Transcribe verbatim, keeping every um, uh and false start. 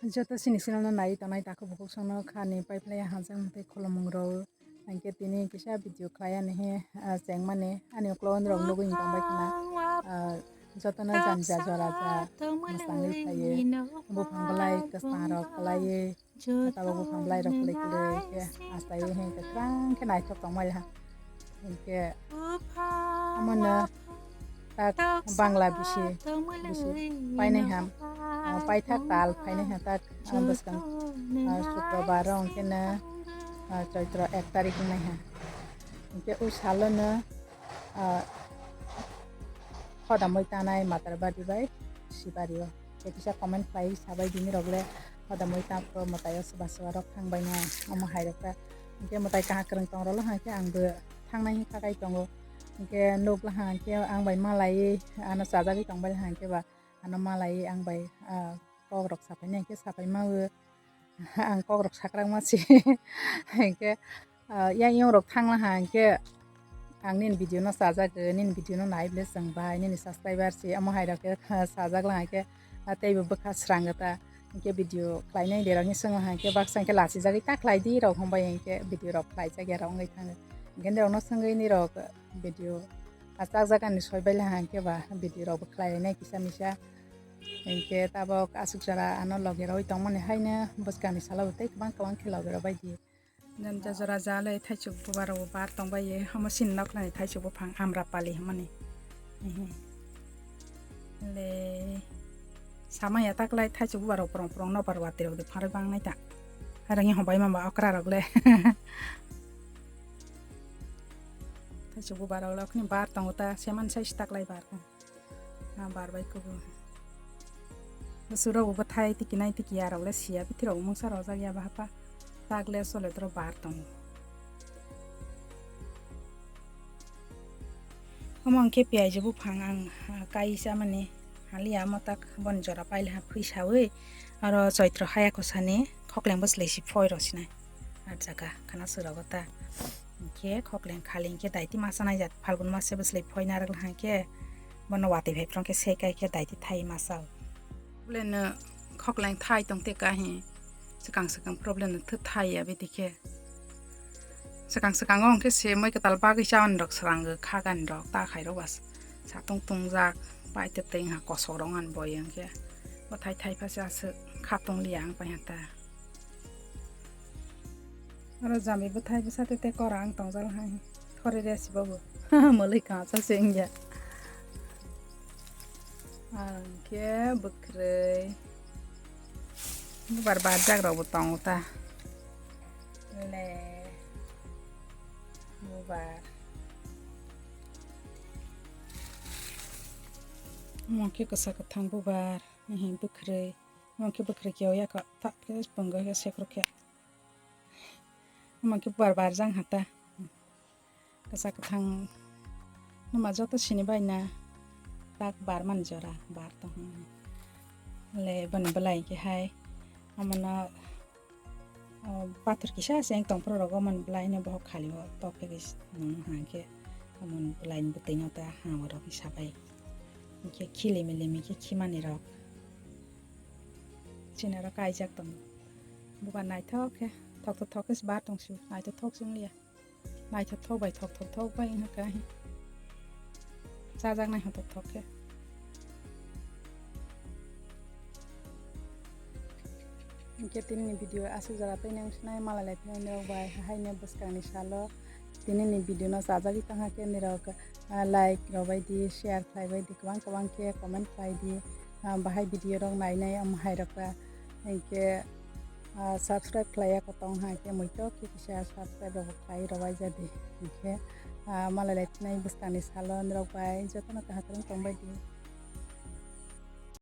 Joto sini sinano nai tongnai takhuk bukhuk songno khani paiphlai hamjak mwtai khulumung rw. Hinkhe tini kisa video khlai ani he, ah, chengmani ani uklok ani rok nugwi tongbai khna, ah, jotono jani ja jora ja mwsangwi phaio. Buphang belai kwchang rok kwlaiwi, tabuk buphang belai rok kwlai kwlai khe asaiwi hinkhe kwchang khe naithok tongmali ha. Hinkhe omono tak Bangla bisi, bisi painai ham, ah, paithak tal phainai ha tak, ah, bwskang, ah, Sukrobar o hwnkhe no, ah, Choitro ek tarik wngnai ha. Hinkhe o salo no, ah, hodamwi tanai Matarbari bai Sibari o. Tei kisa comment khlai sabai bini rok le hodamwi ta pro mwtai o swba swba rok thang bai no omo hai rok ta. Hinkhe mwtai kaha kwrwng tong rok le hinkhe ang bo thangnai hinkha kai tongo. Hinkhe nukla hinkhe ang bai malaiwi ano chajagwi tongbai hinkhe ba ano malaiwi ang bai, ah, kok rok sapainai hinkhe sapai ma o ang kok rok sakrak ma se hinkhe, ah, yang yang rok thangla hinkhe ang nini video no chajagwi nini video no nai ble chwng bai nini subscriber se omo hai rok khe, ah, chajak la hinkhe, ah, teibo bwkha srang ta. Hinkhe video khlainai derok ni swngo hinkhe baksa hinkhe lachijagwi ta khlai di rok hwnbai hinkhe video rok khlaijak ya rok wngwi thango. Hinkhe derok no swngwi ni rok video achak jak ani soi bai la hinkhe ba video rok bo khlainai kisa misa. Hinkhe tabok aswk jora ano loge roi tongmani haino bwskangni salo bo tei kwbang kwbang khe loge rok bai di. Jani ja jora ja le thaichuk bubar rok bo bar tongbai ye, omo chini nok nani thaichuk buphang Amrapali hwnmani. Ehe. Le samaya taklai thaichuk bubar rok prong prong nokbar watwi rok de pharwi bangnai ta. Harang ye hwnbai mamba okra rok le. Thaichuk bubar rok le okhni bar tongo ta, seman sai taklai bar. Ah, bar bai kubu. Bwswk rok bo bwthai tiki nai tiki ya rok le siya bithi rok mungsa rojak ya bahapa. Tak le sole tro bar tongo. Omo hwnkhe piyaj buphang ang, ah, kai chamani haliya omo tak boni jora paila ha phui sawi aro Choitro haya khosani khokleng bwslai si phoi rw sinai. Ah jaga khana swrwgo ta. Hinkhe khokleng khali hinkhe daiti masa naijak Phalgun masa bwslai phoi narwk hinkhe bono watwi phai phwrwng khe se kai khe daiti thai masa o. Problem no khokleng thai tong te kahi swkang swkang problem no thai ya bidi khe. Swkang swkang o hinkhe se moi kwtal bagwi chawan rok swrang kha gani rok ta khai rok bas satung tungjak pai te tei ha kosok rok ngan boi hinkhe bo thai thai pha se aswk kha tong liya ang pai ha ta. Oro jami bwthai bwsa tete kora ang tongjak hai. Thori resi bobo. Mwlwi kangsa se wngya. Ang khe bwkrwi. Bubar barjak rok bo tongo ta. Le. Bubar. Omo khe kwsa kwthang bubar. Ehe bwkrwi. Omo khe bwkrwi khe o yakho thak khe pungwi khe sekrw khe. Omo khe bubar barjak ha ta. Kwsa kwthang numa joto sini bai na tak bar mani jora bar tong le boni bwlai khe hai omono, o, pathor kisa se wng tong phuru rogo mani bwlai no bohok khali o tok khe nung hang khe omo bwlai ni bwtwi no ta ha o rok kisa bai hinkhe khi limi limi khe khi mani rok. Chini oro kaijak tongo. Bubar naithok khe, thokthok thok khe se bar tong sio, naithothok se wng liya. Naithothok bai thokthok thok bai wngkha khe. Chajaknai hothok thok khe. Hinkhe tinini video aswk jora tei nang sinai malai lai phino nirok bai haino bwskangni salo tinini video no chajagwi tongkha khe nirok, ah, like rok bai di, share khlai bai di, kwbang kwbang khe comment khlai di. Ah, bahai video rok nainai omo hai rok ta hinkhe, ah, subscribe khlai ya khe tong hai khe muitok khe kisa subscribe rok bo khlai rw bai ja di hinkhe, ah, malai lai thinai bwskangni salo nirok bai jotono kaham kwrwng tong bai di.